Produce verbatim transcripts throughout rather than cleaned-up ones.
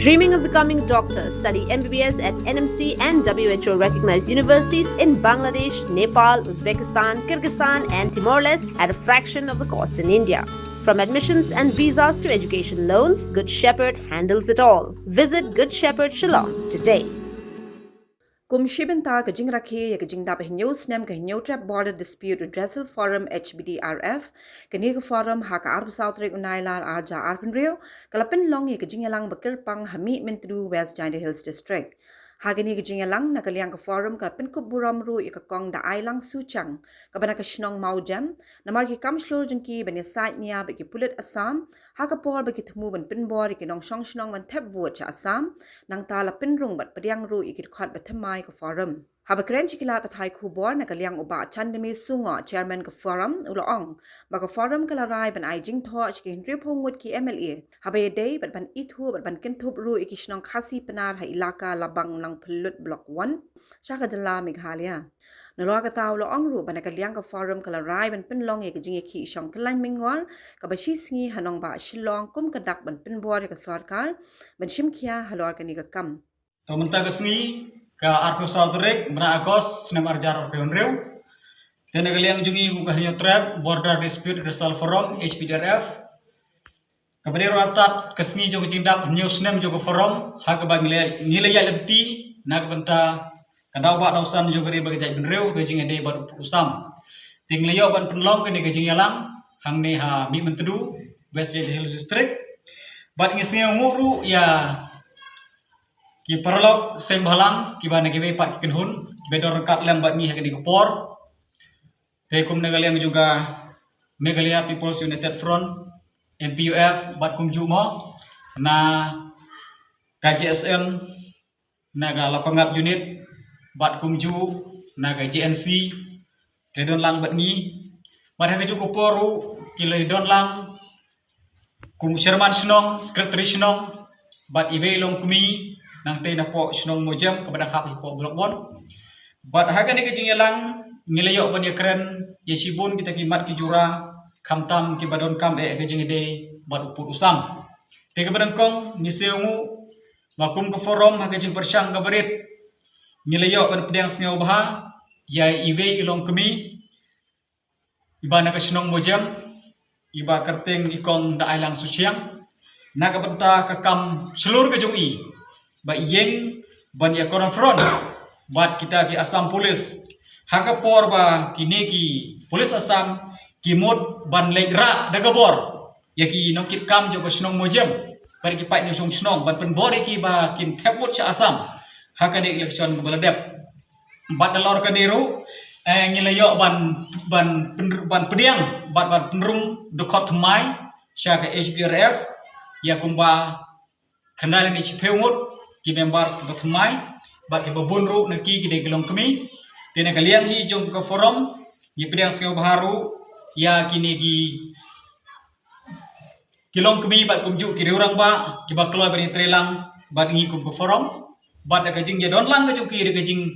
Dreaming of becoming a doctor? Study M B B S at N M C and W H O recognized universities in Bangladesh, Nepal, Uzbekistan, Kyrgyzstan, and Timor Leste at a fraction of the cost in India. From admissions and visas to education loans, Good Shepherd handles it all. Visit Good Shepherd Shillong today. Kum shi bynta ka jingrakhe ïa ka jingdap hynñiew snem ka Hynñiewtrep Border Dispute Redressal Forum, H B D R F, kane ka forum ha ka arphew saw tarik u Nailar arhajar arphew hynriew ka la pynlong ïa ka jingïalang ba kyrpang ha Mihmyntdu, West Jaintia Hills District. Ha kane ka jingïalang, na ka liang ka forum ka la pynkup burom ruh ïa ka Kong Daailangsu Chiang, kaba na ka shnong Mawjem, namar ki kam shlur jong ki ban ïasaid nia bad ki pulit Assam ha ka por ba ki thmu ban pynbor ïa ki nongshong shnong ban thep vote sha Assam, nangta la pynrung bad pdiang ruh ïa ki dkhot ba thymmai ka forum. Haba kren sha ki lad pathai khubor, na ka liang u Bah Chandame Sungoh, chairman ka forum, u la ong ba ka forum ka la rai ban ai jingthoh sha ki hynriewphew ngut ki M L A haba ïadei bad ban ithuh bad ban kynthup ruh ïa ki shnong Khasi Pnar ha ilaka Labang Nangphyllut Block One sha ka jylla Meghalaya. Nalor kata, u la ong ruh ba na ka liang ka forum ka la rai ban pynlong ïa ka jingïakhih shong kynlaiñ mingor kaba shi sngi ha nongbah Shillong kum ka dak ban pynbor ïa ka sorkar ban shim khia halor kane ka kam. To mynta ka sngi, ka arphew saw tarik mynta August snem arhajar arphew hynriew, te na ka liang jong ngi kum ka Hynñiewtrep Border Dispute Redressal Forum, H B D R F, kaba dei ruh artat ka sngi jong ka jingdap hynñiew snem jong ka forum, ha kaba ngi la, ngi la ïaid lynti na ka bynta ka daw bah daw san jong ka ri bad ka jaitbynriew, ka jingïadei bad u pud u sam. Te ngi la ïoh ban pynlong kane ka jingïalang hangne ha Mihmyntdu, West Jaintia Hills District. Bad ngi sngewnguh ruh ïa ki paralok seng bhalang kiba na kiwei pat ki kynhun kiba don ryngkat lem bad ngi ha kane ka por. Te kum na ka liang jong ka Meghalaya People's United Front, M P U F, bad kumjuh mo na ka J S M, na ka Lapangap Unit, bad kumjuh na ka J N C, ki la don lang bad ngi. Bad ha kajuh ka por ruh ki la don lang kum u chairman shnong, secretary shnong, bad iwei i longkmie, nangtei napoh shnong Mawjem kaba dang hap hapoh Block One. Bad ha kane ka jingïalang ngi la ïoh ban ïakren ïa shibun kita ki mat ki jura, khamtam kiba donkam eh ka jingïadei bad u pud u sam. Te kaba nyngkong, ngi sngewnguh ba kum ka forum ha ka jingpyrshang kaba rit, ngi la ïoh ban pdiang sngewbha ïa iwei i longkmie iba na ka shnong Mawjem, iba kyrteng i Kong Daailangsu Chiang, na ka bynta ka kam shlur ka jong i ba i ïeng ban ïa confront bad kita ki Assam Police ha ka por ba kine ki police Assam ki mut ban leit rah da ka bor ïa ki nongkitkam jong ka shnong Mawjem bad ki paid nongshong shnong, ban pynbor ïa ki ba kin thep vote sha Assam ha kane election kaba la dep. Bad nalor kane ruh, eh, ngi la ïoh ban, ban pyn-, ban pdiang bad ban pynrung dkhot thymmai sha ka H B D R F ïa kumba khyndai lane shiphew ngut ki members kiba thymmai, bad kiba bun ruh na ki ki dei ki longkmie. Te na ka liang hi jong ka forum, ngi pdiang sngewbha ruh ïa kine ki, ki longkmie bad kumjuh ki riew rangbah kiba kloi ban ïatreilang bad ngi kum ka forum. Bad da ka jingïadon lang ka jong ki, da ka jing,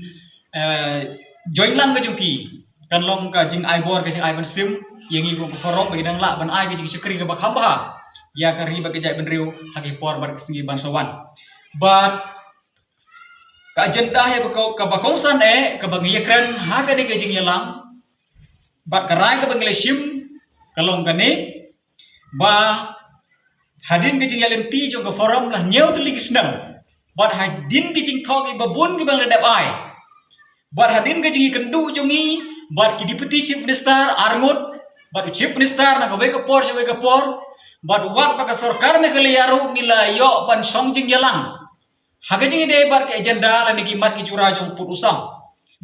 eh, join lang ka jong ki, kan long ka jingai bor, ka jingai mynsiem ïa ngi kum ka forum ba ngi dang lah ban ai ka jingshakri kaba kham bha ïa ka ri bad ka jaitbynriew ha ki por bad ki sngi ban sa wan. Bad ka agenda hi ba ko-, kaba kongsan eh kaba ngi ïakren ha kane ka jingïalang bad ka rai kaba ngi la shim ka long kane, ba hadien ka jingïaid lynti jong ka forum la hynñiew tylli ki snem, bad hadien ka jingthoh kiba bun kiba la dep ai, bad hadien ka jingïakynduh jong ngi bad ki Deputy Chief Minister arngut bad u Chief Minister na kawei ka por sha kawei ka por, bad wat ba ka sorkar Meghalaya ruh ngi la ïoh ban shong jingïalang ha ka jingïadei bad ka agenda lane ki mat ki jura jong u pud u sam.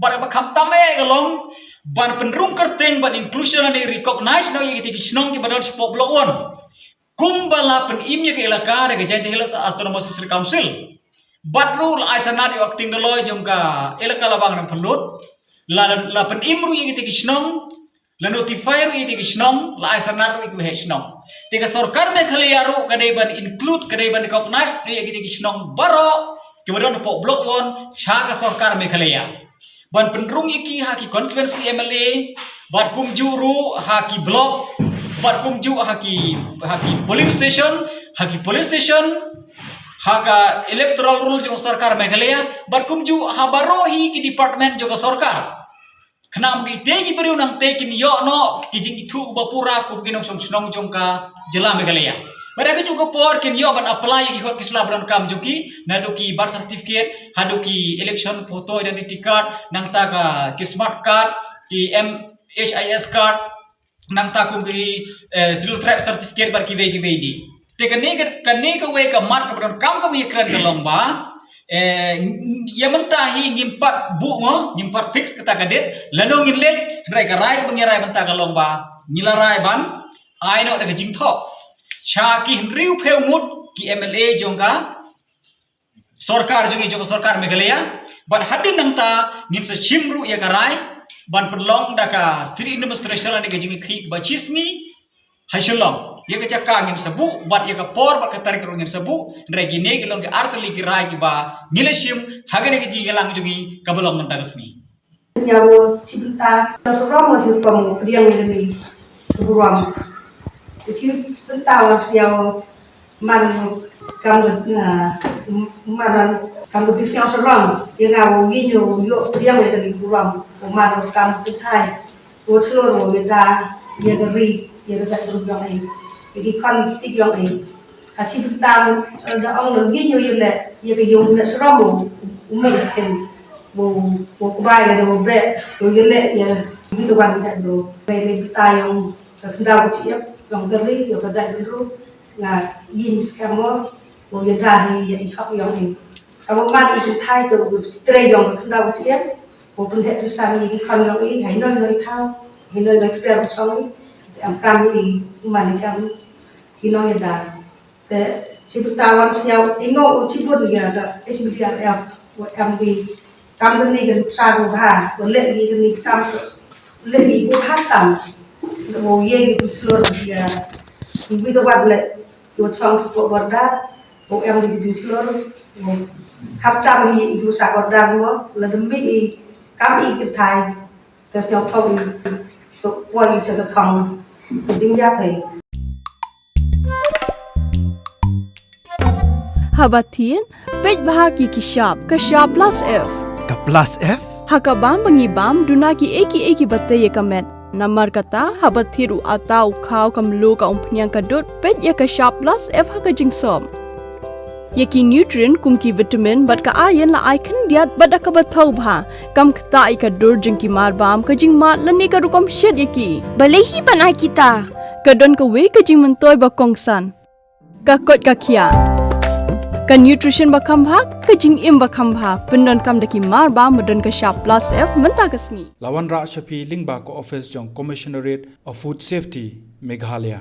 Bad kaba khamtam eh ka long ban pynrung kyrteng, ban inclusion lane recognize noh ïa kita ki shnong kiba don shapoh Block One kumba la pynim ïa ka elaka da ka Jaintia Hills Autonomous District Council. Bad ruh la ai sanad ïa u Acting Doloi jong ka elaka Labang Nangphyllut, la, la pynim ruh ïa kita ki shnong, la notify ruh ïa kita ki shnong, la ai sanad ruh ïa ki waheh shnong. Te ka sorkar Meghalaya ruh ka dei ban include, ka dei ban recognize ïa kita ki shnong baroh kiba don hapoh Block One sha ka sorkar Meghalaya. Ban pynrung ïa ki ha ki constituency M L A, bad kumjuh ruh ha ki block, bad kumjuh ha ki, ha ki polling station, ha ki police station, ha ka electoral roll jong ka sorkar Meghalaya, bad kumjuh ha baroh hi ki department jong ka sorkar. Khnang ba kitei ki briew nangtei kin ïoh noh ki jingithuh ba pura kum ki nongshong shnong jong ka jylla Meghalaya. Bad ha kajuh ka por kin ïoh ban apply ïa ki khot ki sla ba donkam jong ki, naduh ki birth certificate haduh ki election photo identity card, nangta ka ki smart card, ki M H I S card, nangta kum ki, eh, Scheduled Tribe certificate bad kiwei kiwei de. Te kane ka, kane kawei ka mat kaba donkam kaba ïakren ka long ba, eh, ïa mynta hi ngim pat buh mo, ngim pat fix kata ka date, lano ngin leit, hynrei ka rai kaba ngi rai mynta ka long ba ngi la rai ban ai noh da ka jingthoh sha ki hynriewphew ngut ki M L A jong ka sorkar jong ngi, jong ka sorkar Meghalaya. Bad hadien nangta ngin sa shim ruh ïa ka rai ban pynlong da ka street demonstration lane ka jingïakhih ba shisngi ha Shillong. Ïa ka jaka ngin sa buh bad ïa ka por bad ka tarik ruh ngin sa buh. Hynrei kine ki long ki artylli ki rai kiba ngi la shim ha kane ka jingïalang jong ngi kaba long mynta ka sngi. Sñiaw shi bynta, sñiaw sarom, sñiaw pom pdiang ïa kane ka burom. Te shi bynta wan sñiaw man kam ka, ah, man kam ka jingsñiaw sarom ïa nga, u ïing u ïoh pdiang ïa kane ka burom, u man kam ka thai, u shlur u ïada ïa ka ri, ïa ka jaitbynriew jong i, ïa ki khon ki kti jong i. Ka shi bynta, eh, da ong da ïa u ïaleh ïa ka ïung leh sarom u, u mei ïa kem, u, u kbai leh da u beh, u ïaleh ïa u bit wan jait bro. Ka leh bynta ïong ka khyndaw ka shyiap, ïong ka ri, ïong ka jaitbynriew, nga ïing skhem mo, u ïada hi ïa i hok ïong i. Kaba man i kynthai te u trei ïong ka khyndaw ka shyiap, u pynheh pynsan ïa ki khon ïong i, ha ino ino i thaw, ha ino ino i kper u shong i, te em kam i, u man i kam, ki nongïada. Te shi bynta wan sñiaw, i ngooh u shibun ïa ka H B D R F, u em ki kam kane ka nuksa ruh bha, u leh ki kane kam, u leh ki bha tam. U ïa ki shlur ïa ki wi da wat leh, u chong sha border, u em ki jingshlur, u kham tam ïa ki sa border mo, lada mih i kam i kynthai. Te sñiawthooh i, to poi i cha ka thong ka jingïap hi. Haba thied, peit bha ki ki shap, ka shap plus F. Ka plus F? Ha ka bam ba ngi bam, duna kiei kiei kiba tei ïa ka met. Namar kata, haba thied u atta, u khaw, ka mluh, ka umphniang, ka dud, peit ïa ka shap plus F ha ka jingsop. Ïa ki nutrient kum ki vitamin bad ka iron la ai khyndiat bad da kaba thaw bha. Kam ktah ïa ka dur jong ki marbam, ka jingmad lane ka rukom shet ïa ki. Balei hi ban ai kita? Ka don kawei ka jingmyntoi ba kongsan. Ka koit ka khiah. Ka nutrition ba kham bha, ka jingim ba kham bha. Pyndonkam da ki marbam ba don ka shap plus F mynta ka sngi. La wanrah sha phi lyngba ka office jong Commissionerate of Food Safety, Meghalaya.